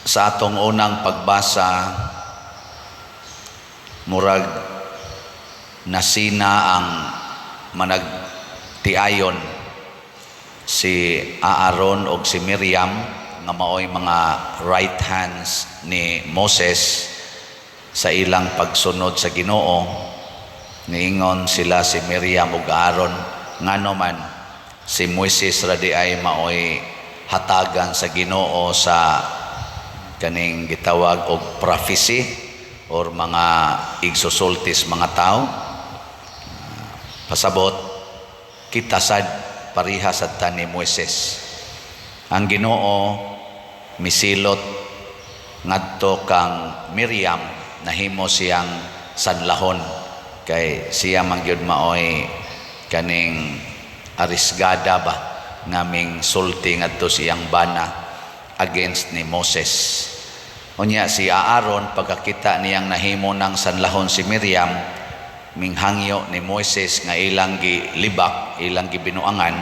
Sa atong unang pagbasa, murag nasina ang managtiayon, si Aaron og si Miriam, nga maoy mga right hands ni Moses sa ilang pagsunod sa Ginoo. Niingon sila, si Miriam ug Aaron, ngano man si Moises ra diay maoy hatagan sa Ginoo sa kaning gitawag og prophecy or mga igsusultis mga tao? Pasabot, kita sad pareha sad ta ni Moises. Ang Ginoo misilot ngadto kang Miriam, nahimo siyang sanlahon kay siya man gyud maoy kaning arisgada ba nga mingsulti ngadto siyang bana against ni Moses. Unya si Aaron, pagkakita niyang nahimo ng sanlahon si Miriam, minghangyo ni Moises nga ilang gilibak, ilang gibinuangan,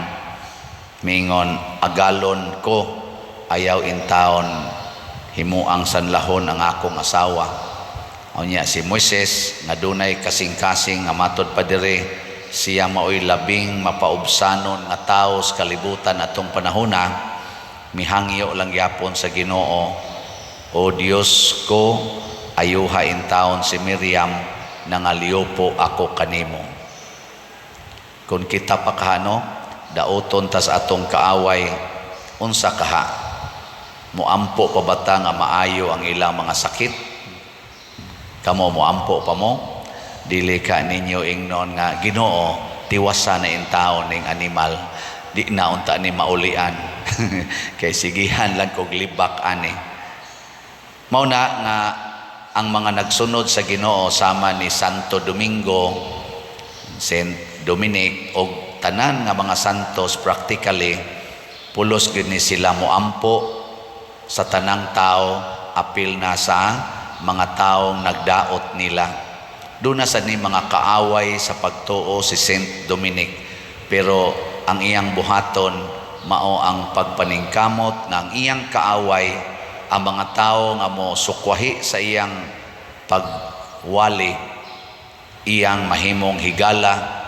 mingon, "Agalon ko, ayaw intaon himuang sanlahon ang akong asawa." Unya si Moises nga dunay kasing-kasing nga matod pa diri siya maoy labing mapaubsanon nga tawo sa kalibutan atong panahona, mihangyo lang gyapon sa Ginoo, "O Dios ko, ayuha intaon si Miriam, nangaliupo ako kanimo." Kung kita pa kahano, dauton tas atong kaaway, unsa kaha? Muampo pa bata nga maayo ang ilang mga sakit? Kamo, muampo pa mo? Dili ka ninyo ingnon nga, "Ginoo, tiwasa na intaon ning animal, di na unta ni maulian kay sigihan lang kog libak ani"? Mao na nga ang mga nagsunod sa Ginoo sama ni Santo Domingo, Saint Dominic og tanan nga mga santos, practically pulos gyud ni sila moampo sa tanang tao, apil na sa mga taong nagdaot nila. Duna sa ni mga kaaway sa pagtuo si Saint Dominic, pero ang iyang buhaton mao ang pagpaningkamot nga ang iyang kaaway, ang mga tao nga mo sukwahi sa iyang pagwali, iyang mahimong higala.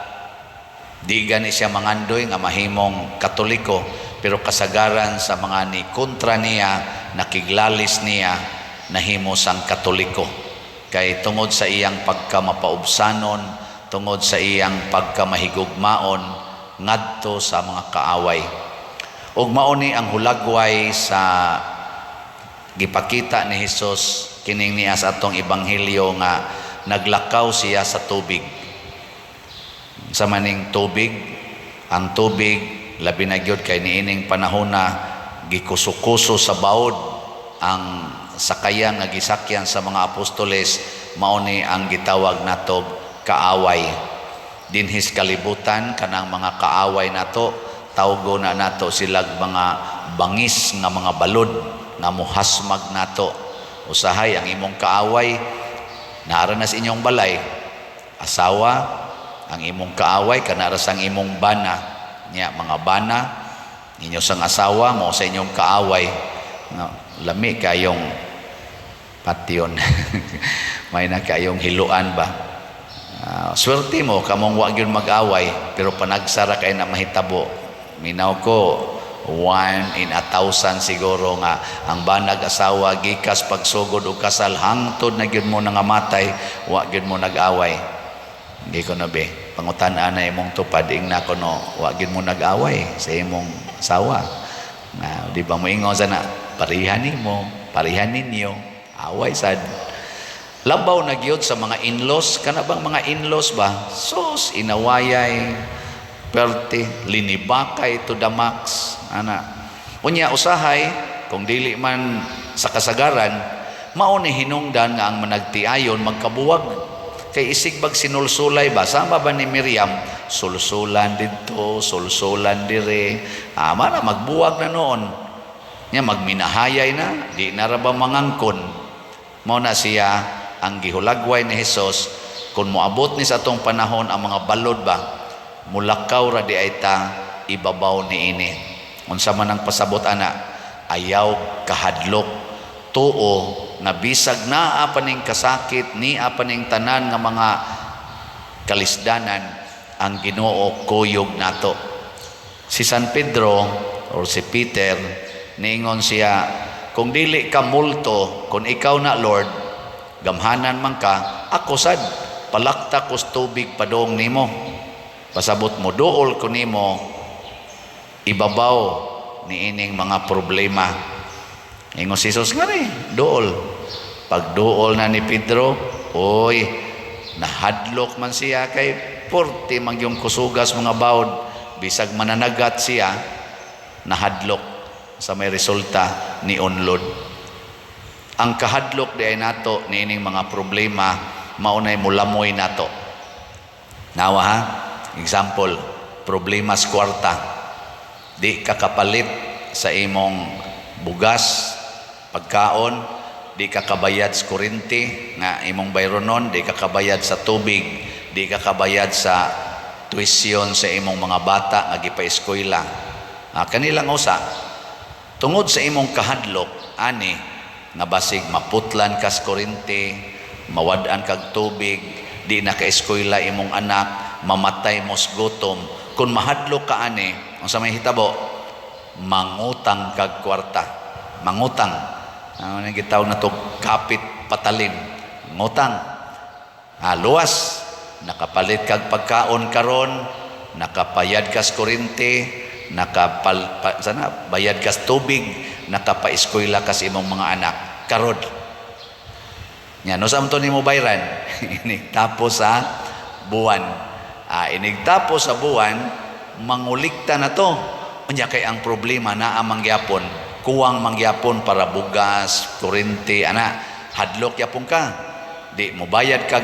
Di gani siya mangandoy nga mahimong Katoliko, pero kasagaran sa mga ni kontra niya, nakiglalis niya, nahimo sang Katoliko kay tungod sa iyang pagkamapaubsanon, tungod sa iyang pagkamahigugmaon ngadto sa mga kaaway. Ug mao ni ang hulagway sa gipakita ni Hesus kining niya sa atong ebanghelyo nga naglakaw siya sa tubig. Sa maning tubig, ang tubig, labi na gyud kay niining panahona gikuso-kuso sa baod ang sakayan nga gisakyan sa mga apostoles, mao ni ang gitawag nato kaaway dinhis kalibutan. Kanang mga kaaway nato, tawgo na nato silag mga bangis nga mga balod nga muhasmag nato. Usahay ang imong kaaway naara na sa inyong balay, asawa ang imong kaaway, kanara sang imong bana nya, mga bana inyo sang asawa mo sa inyong kaaway. No, lami kayong patyon, may na kayong hiluan ba? Swerte mo kamong wa gyud mag-away, pero panagsara kay na mahitabo. Minaw ko, one in a thousand siguro nga ang banag asawa gikas pagsugod og kasal hangtod na gyud mo nangamatay, wa gyud mo nag-away. Hindi ko na be pangutan-an na imong tupad, ingna ko no, wa gyud mo nag-away sa imong asawa na, di ba? Moingon sana pareha nimo, pareha ninyo, away sad. Labaw na gyud sa mga in-laws. Kana bang mga in-laws ba, sus, inawayay perte, linibakay to the max ana. Unya usahay kung dili man sa kasagaran, mao ni hinungdan nga ang managtiayon magkabuwag kay isig bag sinulsulay ba, sama ba ni Miriam, sulsulan didto, sulsulan dire, ama na magbuwag na noon nya, magminahayay na, di na ra ba mangangkon? Mao na siya ang gihulagway ni Hesus, kung moabot ni sa atong panahon ang mga balod ba, mulakaw ra di ay ta ibabaw ni ini. Unsa man ang pasabot ana, ayaw kahadlok. Tuo nga bisag naa pa ning kasakit, nia pa ning tanan nga mga kalisdanan, ang Ginoo kuyog nato. Si San Pedro or si Peter, niingon siya, "Kung dili ka multo, kung ikaw na, Lord, gamhanan man ka, ako sad palakta ko sa tubig padong nimo." Pasabot mo duol ko nimo ibabaw ni ining mga problema. Ingon si Jesus nga ni, duol. Pagduol na ni Pedro, oy, nahadlok man siya kay porte man yung kusugas mga bawd, bisag mananagat siya, nahadlok sa may resulta ni unlod. Ang kahadlok di ay nato niining mga problema, maunay mulamoy nato. Nawa ha? Example, problema sa kwarta. Di ka kapalit sa imong bugas, pagkaon, di ka kabayad sa kuryente nga imong bayronon, di ka kabayad sa tubig, di ka kabayad sa tuition sa imong mga bata nga gipa-eskwela. Ah, kanilang usa, tungod sa imong kahadlok ani nga basig maputlan kas kuryente, mawad-an kag tubig, di na ka-eskwela imong anak, mamatay mo sa gutom. Kung mahadlok ka ani, unsa may hitabo? Mangutang kag kwarta. Mangutang. Ano nang gitawag na to, kapit patalin. Ngutang. Ah, luwas. Nakapalit kag pagkaon karon, nakapayad kas kuryente, nakapal pa, sana bayad kas tubig, nakapaeskwela kas imong mga anak. Karon. Nya no sa to nimo bayran? Inig tapos sa buwan. Ah, inig tapos sa buwan, mangulikta na to. Unya kay ang problema naa mangyapon, kuwang mangyapon para bugas, kuryente, ana, hadlok yapon ka. Di mo bayad kag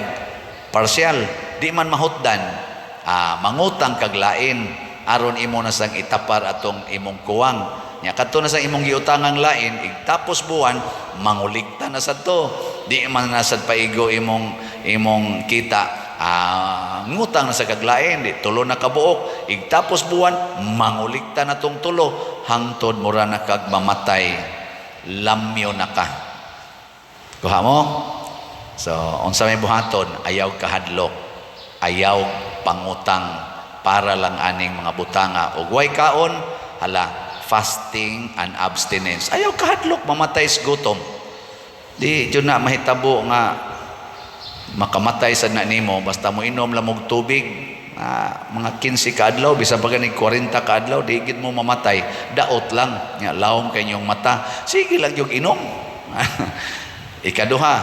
partial, di man mahutdan. Ah, mangutang kag lain aron imo na sang itapar atong imong kuwang. Nya kadto na sa imong giutangang lain, igtapos buwan, mangulikta na sad to. Di man na sad paigo imong imong kita. Ah, ngutang na sa kaglain, di tulo na kabuok. Igtapos buwan, mangulikta na tong tulo hangtod mura na kag mamatay. Lamyo na ka. Kuha mo? So, unsa may buhaton, ayaw kahadlok, ayaw pangutang para lang aning mga butanga. Og way kaon, hala, fasting and abstinence. Ayaw kahadlok, mamatay sa gutom. Di jud na mahitabo nga makamatay sa na nimo basta mo inom lang og tubig mga 15 ka adlaw, bisan pa gani 40 ka adlaw, di gid mo mamatay. Daot lang nya lawom kay inyong mata, sige lang yung inom. Ikaduha,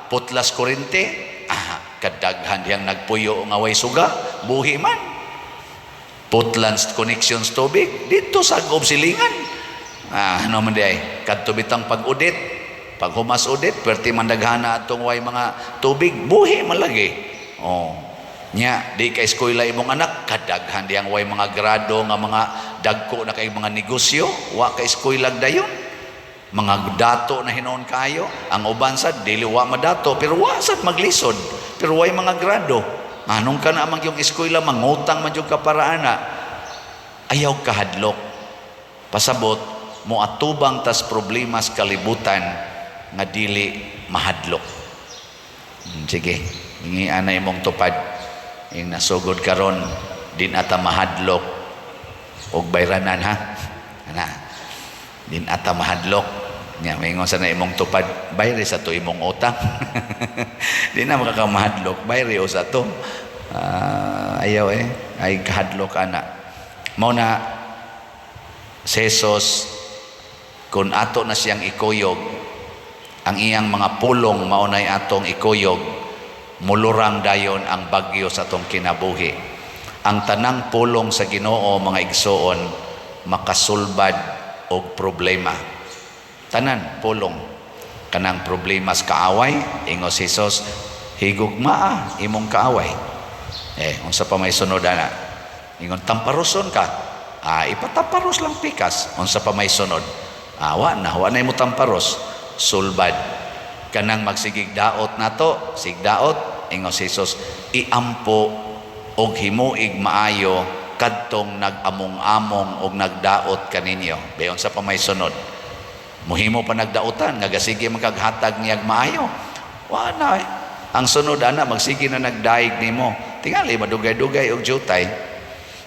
putlas kuryente. Ah, kadaghan diyang nagpuyo nga way suga, buhi man. Putlan connections tubig dito sa gob silingan. Ah, ano man di ay kadto bitang pag-udit, pag humas udit, perti man daghana atong way mga tubig, buhi man lagi. Oh, nya di ka eskwela imong anak, kadaghan diyang way mga grado nga mga dagko na kay mga negosyo, wa ka eskwela dayon, mga dato na hinuon kayo. Ang uban sad dili wa madato, pero wa sad maglisod, pero way mga grado. Anong ka na man yung eskwela, mangutang man yung ka para ana. Ayaw kahadlok. Pasabot mo atubang tas problemas kalibutan nga dili mahadlok. Sige, hingi ana imong tupad. Ing nasugod karon, din ata mahadlok og bayranan ha. Ana. Din ata mahadlok. Nya maingon sa na imong tupad, bayri sa to imong utang. Di na makakamahadlok, bayri o sa to. Ah, ayaw eh, ay kahadlok ana. Mao na si Jesus, kung ato na siyang ikuyog, ang iyang mga pulong mao nay atong ikuyog, mulurang dayon ang bagyo sa atong kinabuhi. Ang tanang pulong sa Ginoo, mga igsoon, makasulbad og problema. Tanan pulong, kanang problema sa kaaway, ingon si Jesus, "Higugmaa imong kaaway." Eh, unsa pa may sunod ana? Ingon, "Tamparuson ka." Ah, ipatamparos lang pikas. Unsa pa may sunod? Ah, wa na, wa na imo tamparos. Sulbad. Kanang magsigig daot nato, sigdaot, ingon si Jesus, "Iampo og himuig maayo kadtong nag-among-among og nagdaot kaninyo." Be, unsa pa may sunod? Muhimo pa nagdautan nga gasige man kag hatag niyag maayo. Wa na eh. Ang sunod ana magsige na nagdaig nimo. Tingali madugay-dugay og jutay.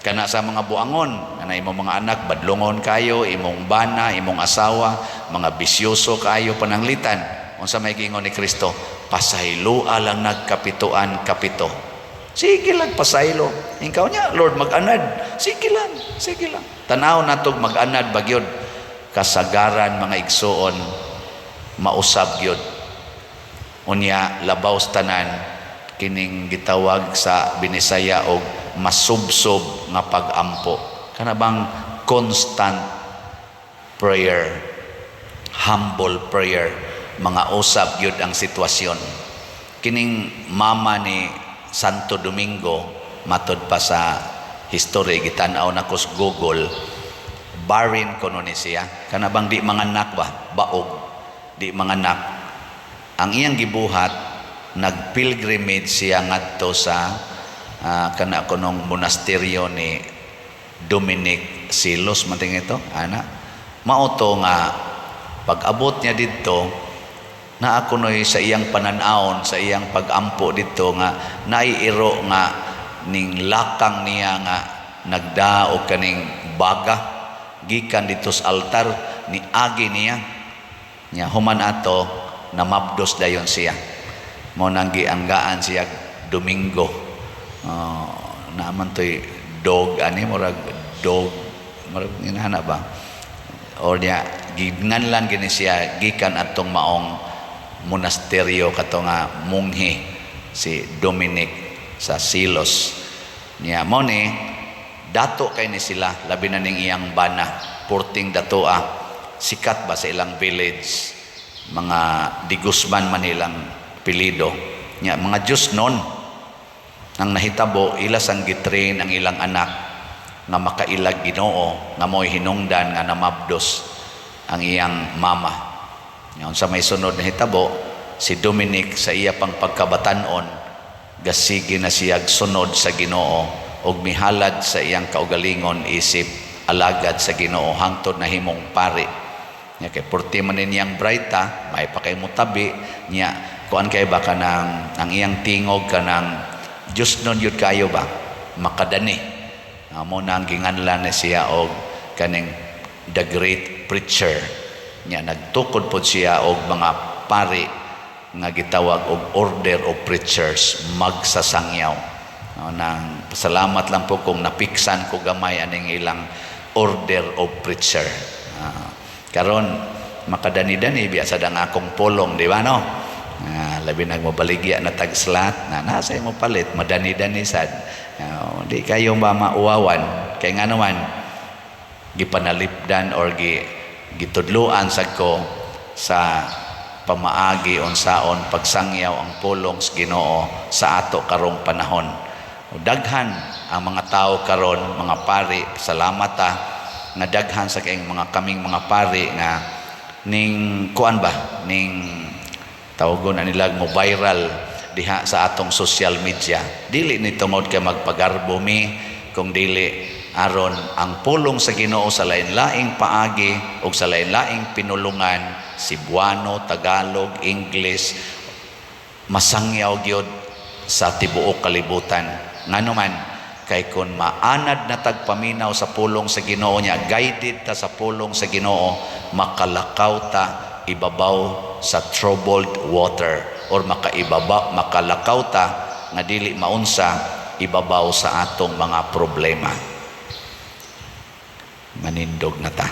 Kana sa mga buangon, kana imong mga anak badlongon kayo, imong bana, imong asawa, mga bisyoso kayo pananglitan. Unsa may giingon ni Kristo? Pasayloa lang nagkapituan kapito. Sige lang pasaylo. Ikaw niya, Lord, mag-anad. Sige lang, sige lang. Tanaw natog mag-anad bagyod. Kasagaran, mga igsuon, mausab gyud. Unya labaw sa tanan, kining gitawag sa Binisaya og masubsob nga pag-ampo. Kana bang constant prayer, humble prayer, mga usab gyud ang sitwasyon. Kining mama ni Santo Domingo, matod pa sa history, gitan-aw nako sa Google, barren kuno ni siya. Kana bang di manganak ba? Baog. Di manganak. Ang iyang gibuhat, nagpilgrimage siya ngadto sa kana kunong monasteryo ni Dominic Silos man tingin ito ana. Mao to nga pag-abot niya didto, naa kunoy sa iyang panan-awon, sa iyang pag-ampo didto, nga naiiro nga ning lakang niya nga nagdaog kaning baga gikan didto sa altar, ni agi niya nya. Human ato, namabdos dayon siya. Mao nang gianggaan siya Domingo. Naman to'y dog ani, murag dog, murag inana ba, or niya ginganlan gini siya gikan atong maong monasteryo kato nga munghi si Dominic sa Silos niya. Mo ni dato kay ni sila, labi na ning iyang bana, purting datoa, sikat ba sa ilang village. Mga de Guzman man ilang apelyido niya, mga Diyos non. Ang nahitabo, ila sang gitrain ang ilang anak nga makailag Ginoo, nga mo'y hinungdan nga namabdos ang iyang mama. Ngayon sa may sunod na hitabo, si Dominic sa iya pang pagkabatanon gasige na siyag sunod sa Ginoo ug mihalad sa iyang kaugalingon isip alagad sa Ginoo hangtod nahimong pari. Nya kay purti man niyang braita, may pa kay mutabi niya, kuan kay ba, kanang ang iyang tingog kanang Diyos nun yun kayo ba makadani. Amo na ang ginganlan na siya og kaning the great preacher niya. Nagtukod pod siya og mga pari nga gitawag og Order of Preachers, magsasangyaw. No, nang pasalamat lang po kung napiksan ko gamay aning ilang Order of Preacher. Karon makadani-dani biya sa dang akong pulong, di ba, no? Labi nag mobaligya na tag slat na nasa imo palit, madani-dani sad. Di kayo ba mauwawan kay nga naman gipanalipdan or gitudluan sad ko sa pamaagi unsaon pagsangyaw ang pulong sa Ginoo sa ato karong panahon. O, daghan ang mga tao karon, mga pari, salamat ta nga daghan sa kayong mga kaming mga pari nga ning kuan ba, ning tawagon na nila mo viral diha sa atong social media. Dili ni tungod kay magpagarbo mi, kung dili aron ang pulong sa Ginoo sa lain-laing paagi ug sa lain-laing pinulungan, Cebuano, Tagalog, English, masangyaw gyud sa tibuok kalibutan. Ngano man kay kon maanad na tagpaminaw sa pulong sa Ginoo niya, guided ta sa pulong sa Ginoo, makalakaw ta ibabaw sa troubled water or makaibaba, makalakaw ta nga dili maunsa ibabaw sa atong mga problema. Manindog na ta.